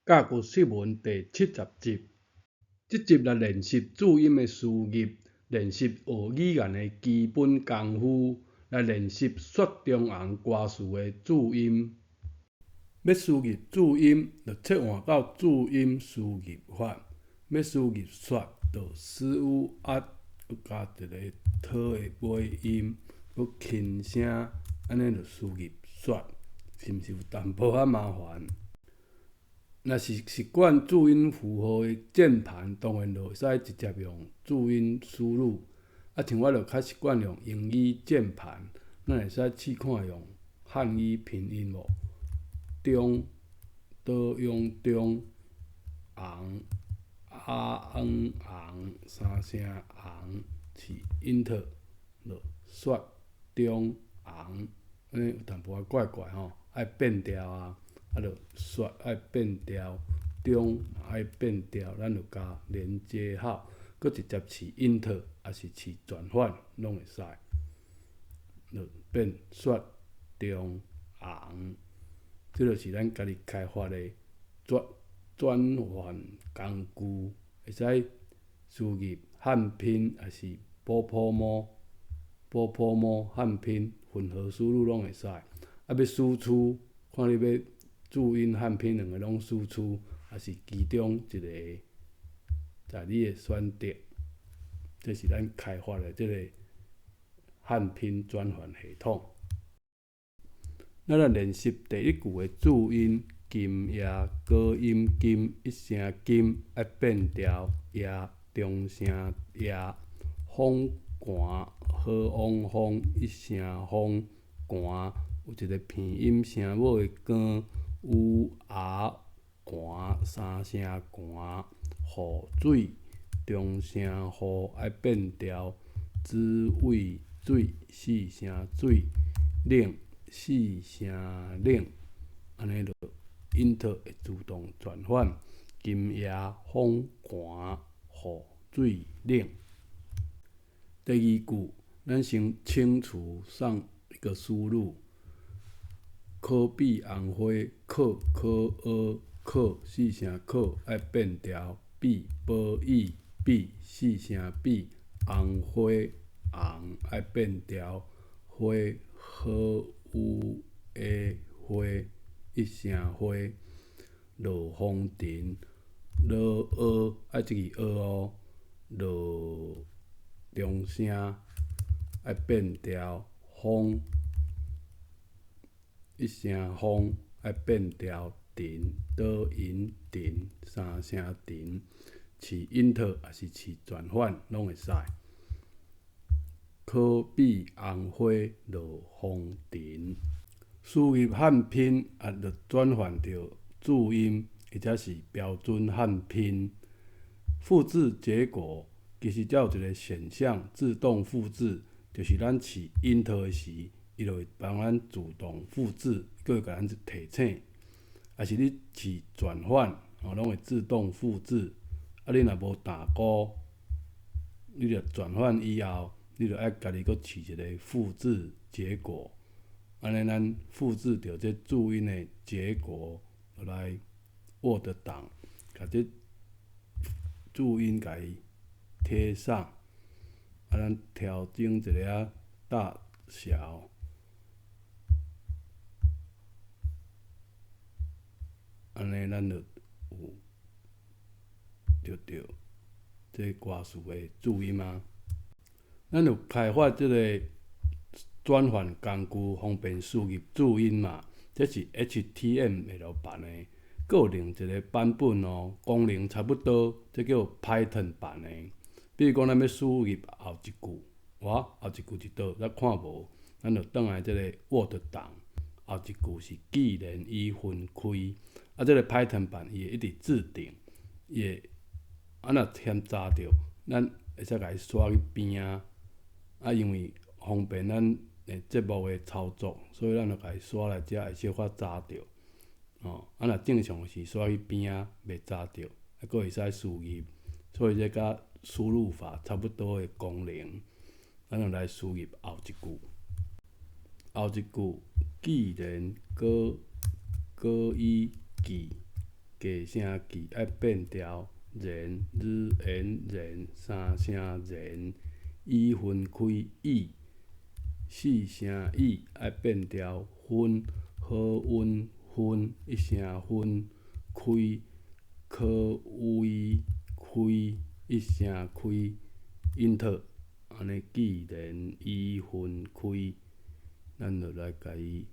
教具释文第70集。這集來練習注音的輸入，練習學語言的基本功夫，來練習雪中紅歌詞的注音。欲輸入注音，就切換到注音輸入法。欲輸入雪，就 s u 啊，閣加一個 t 的尾音，閣輕聲，按呢就輸入雪，是毋是有淡薄仔麻煩？若是習慣注音符號的鍵盤，當然就會使直接用注音輸入。啊，像我就較習慣用英語鍵盤，咱會使試看用漢語拼音無？中、倒用中、紅、阿、嗯、紅、三聲紅，試 Enter 落雪中紅，按呢有淡薄仔怪怪吼，愛變調啊！啊，就雪愛變調，中愛變調，咱就加連接號，閣直接試 Enter，抑是試轉換，攏會使。就變雪中紅，這就是咱家己開發的轉轉換工具，會使輸入漢拼，抑是波波摩、波波摩漢拼混合輸入攏會使。啊，欲輸出，看你欲注音漢拼兩个攏輸出，抑是其中一个，在你的選擇。這是咱開發的這個漢拼轉換系統。咱來練習第一句的注音：金夜高音金一聲金，愛變調夜中聲夜，風寒好往風一聲風寒，有一個鼻音聲母的光。烏鴉寒三聲寒，雨水中聲雨愛變調，子尾水四聲水，冷四聲冷，按呢就 Enter 會自動轉換。今夜風寒雨水冷。第二句，咱先清除上一個輸入。可比紅花，可可蚵可四聲可愛變調，比保以比四聲比，紅花紅愛變調，花好有的花一聲花，落風塵落蚵愛這字蚵哦，落中聲愛變調風。一聲風愛變調，塵倒銀塵三聲塵，試 Enter 抑是試轉換攏會使。可比紅花落風塵，輸入漢拼啊，就轉換著注音，或者是標準漢拼。複製結果其實才有一個選項自動複製，就是咱試 Enter 的時，伊就會幫咱自動複製，閣會共咱提醒。抑是你試轉換，吼，攏會自動複製。啊，你若無打勾，你著轉換以後，你著愛家己閣試一個複製結果。按呢，咱複製著這注音的結果，來 Word 檔，共這注音共伊貼上。啊，咱調整一下大小。按呢，咱就有著著這歌詞的注音啊。咱有開發這個轉換工具，方便輸入注音嘛。這是 HTML 版的，閣有另一個版本哦，功能差不多，這叫 Python 版的。比如講，咱欲輸入後一句，哇，後一句佇佗，咱看無，咱就轉來這個 Word 檔，後一句是既然已分開。啊，這個 Python 版伊會一直置頂，伊會啊若嫌雜著，咱會使共伊刷去邊仔。啊，因為方便咱的節目的操作，所以咱就共伊刷來遮會小可雜著。吼，啊若正常是刷去邊仔袂雜著，啊，閣會使輸入，所以這佮輸入法差不多的功能。咱就來輸入後一句，後一句既然閣閣以記假聲字愛變調，連 r 言連三聲連，以分開以，四聲以愛變調分，好溫分一聲分，開可為開一聲開，Enter，按呢既然以分開，咱就來共伊。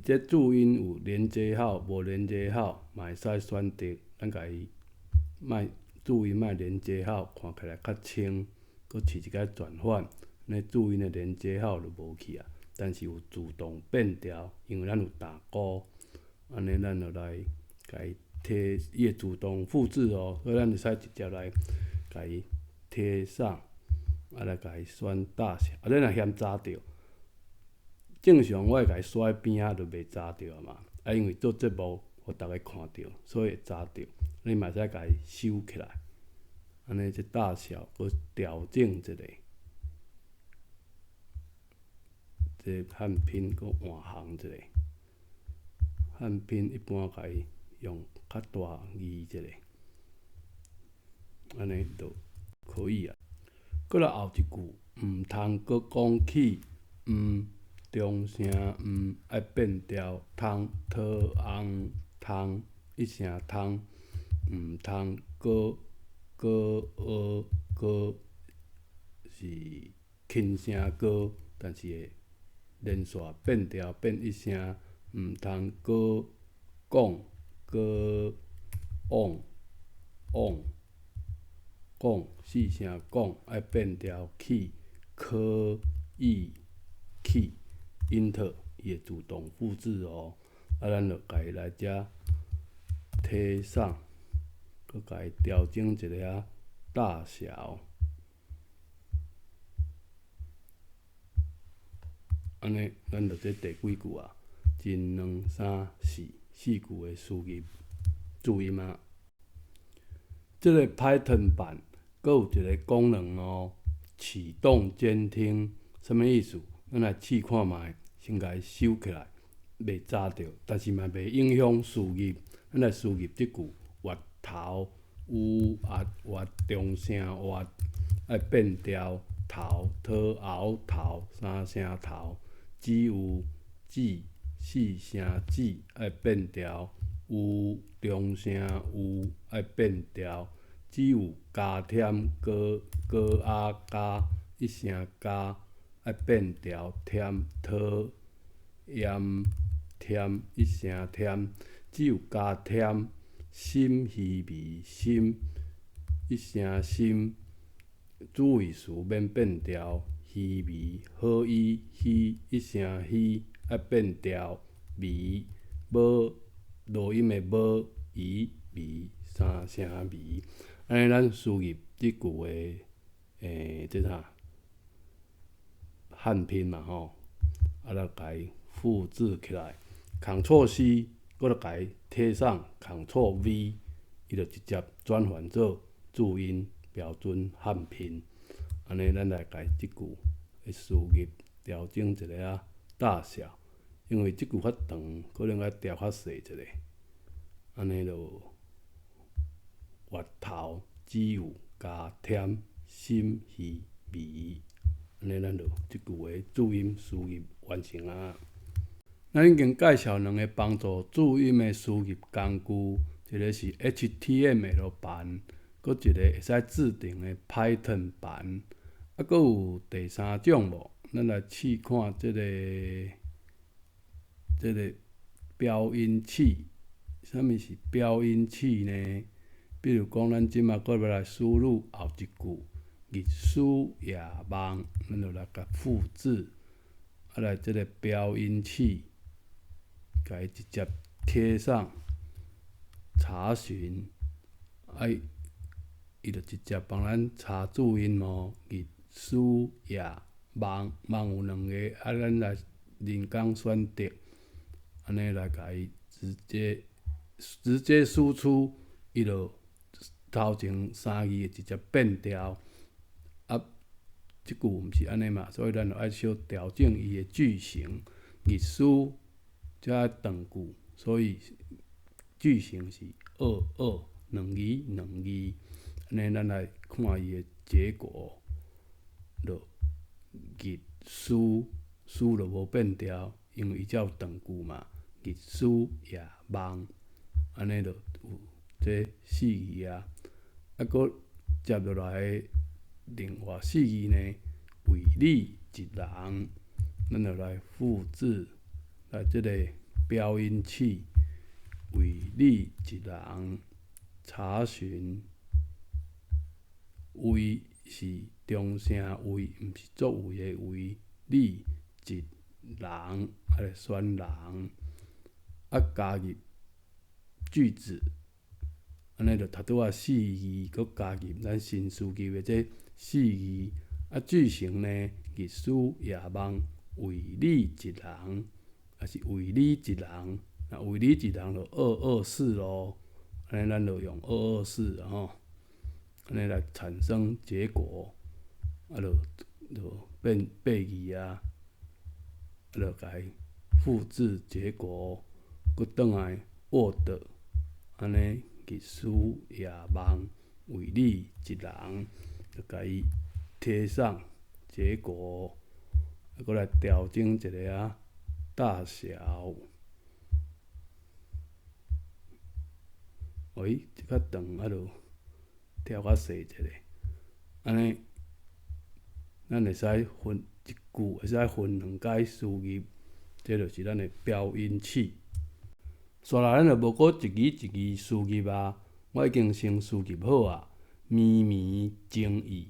這注音有連接號，無連接號嘛會使選擇，咱共伊莫注音莫連接號，看起來較清，閣試一擺轉換，按呢注音的連接號就無去啊。但是有自動變調，因為咱有打勾，按呢咱就來共伊貼，伊會自動複製哦，所以咱會使直接來共伊貼上，啊來共伊選大小，啊你若嫌雜著。正常我會共伊刷佇邊仔就袂雜著嘛，啊因為做節目，予逐家看著，所以會雜著。你嘛會使共伊收起來，按呢這大小閣調整一下，這漢拼閣換行一下，漢拼一般共伊用較大字一下，按呢就可以啊。閣來後一句，毋通閣講起，毋。中聲毋愛變調，通桃紅通一聲通，毋通閣閣學閣是輕聲閣，但是會連續變調變一聲，毋通閣講閣往往講四聲講愛變調去可以去。Enter 伊會自動複製哦，啊，咱就共伊來遮貼上，閣共伊調整一下大小，按呢，咱就這第幾句啊？一、兩、三、四，四句的輸入注音啊。這个 Python 版閣有一個功能哦，啟動監聽，啥物意思？咱來試看覓，先共伊收起來，袂雜著，但是嘛袂影響輸入。咱來輸入這句：月頭有壓月中聲月，愛變調頭桃後頭三聲頭，只有子四聲子愛變調有中聲有愛變調，只有加添高高壓加一聲加。愛變調添桃鹽添一聲添，只有加添心虛微心一聲心，主謂詞免變調虛微好伊虛一聲虛，愛變調微無濁音的無伊微三聲微，按呢咱輸入這句的這啥？漢拼嘛吼，啊來共伊複製起來，Ctrl C，閣來共伊貼上，Ctrl V，伊就直接轉換做注音標準漢拼。按呢，咱來共這句的輸入調整一下大小，因為這句較長，可能愛調較細一下。按呢就月頭只有加添心虛微。按呢，咱就這句的注音輸入完成啊。咱已經介紹兩个幫助注音的輸入工具，一个是 HTML 版，閣一个會使自定的 Python 版。啊，閣有第三種無？咱來試看這个標音器。啥物是標音器呢？比如講，咱這馬閣欲來輸入後一句。日思夜夢，咱就來共複製，啊來這个標音器，共伊直接貼上，查詢，啊伊就直接幫咱查注音哦。日思夜夢，夢有兩个，啊咱來人工選擇，按呢來共伊直接輸出，伊就頭前三字會直接變調。啊，這句毋是按呢嘛，所以咱就愛小調整伊的句型。日思才長句，所以句型是二二兩字兩字，按呢咱來看伊的結果，就日思思就無變調，因為伊才有斷句嘛。日思夜夢，按呢就有這四字啊。啊，閣接落來另外四字呢，為你一人，咱就來複製來這个標音器，為你一人查詢，為是中聲為，毋是作為的為，你一人，啊來選人，啊加入句子，按呢就頭拄仔四字，閣加入咱新輸入的這四字，啊句型呢，日思夜夢為你一人，抑是為你一人，若為你一人就二二四囉，按呢咱就用二二四吼，按呢來產生結果，啊就就變八字啊，啊就共伊複製結果，閣轉來 Word，按呢日思夜夢為你一人，就共伊貼上結果，啊，閣來調整一下啊大小。喂，這較長啊，就調較細一下，按呢，咱會使分一句，會使分兩擺輸入，這就是咱的標音器。紲來咱就無閣一字一字輸入啊，我已經先輸入好啊。綿綿情意，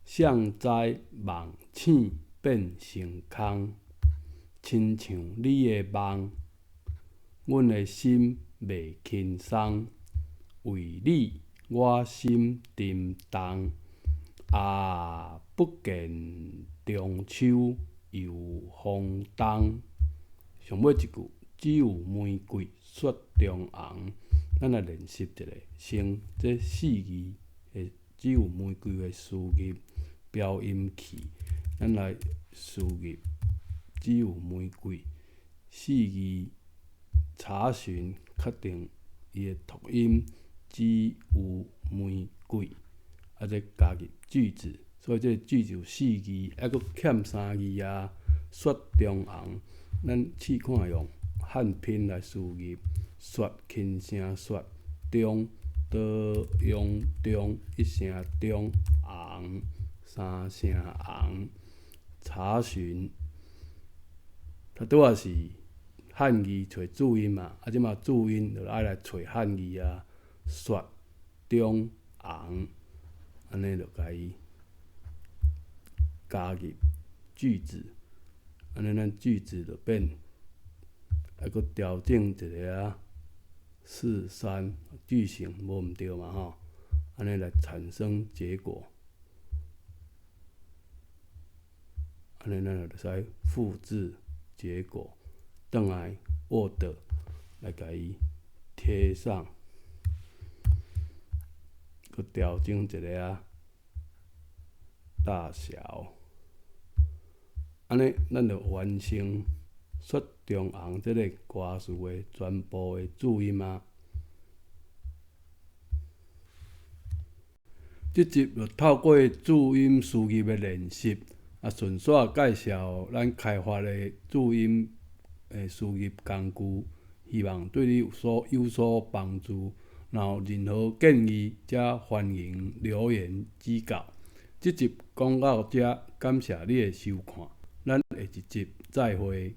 誰知夢醒變成空，親像你的夢，阮的心袂輕鬆，為你我心沉重。啊，不見中秋又風冬。上尾一句，只有玫瑰雪中紅。咱來練習一下，先這四字的只有玫瑰的輸入標音器，咱來輸入只有玫瑰四字，查詢確定伊的讀音，只有玫瑰，啊，這加入句子，所以這個句子有四字，抑閣欠三字啊。雪中紅，咱試看用漢拼來輸入，雪輕聲雪，中倒用中一聲中紅，三聲紅，查詢，頭拄仔是漢字揣注音嘛，啊，這馬注音就愛來揣漢字啊，雪中紅，按呢就共伊加入句子，按呢咱句子就變，抑閣調整一下啊，四三句型無毋對嘛吼，按呢來產生結果，按呢咱就會使複製結果，轉來 Word 來共伊貼上，閣調整一下啊大小，按呢咱就完成雪中紅這个歌詞的全部的注音啊。這集就透過注音輸入的練習，啊，順紲介紹咱開發的注音的輸入工具，希望對你有所幫助。若有任何建議，才歡迎留言指教。這集講到這，感謝你的收看，咱下一集再會。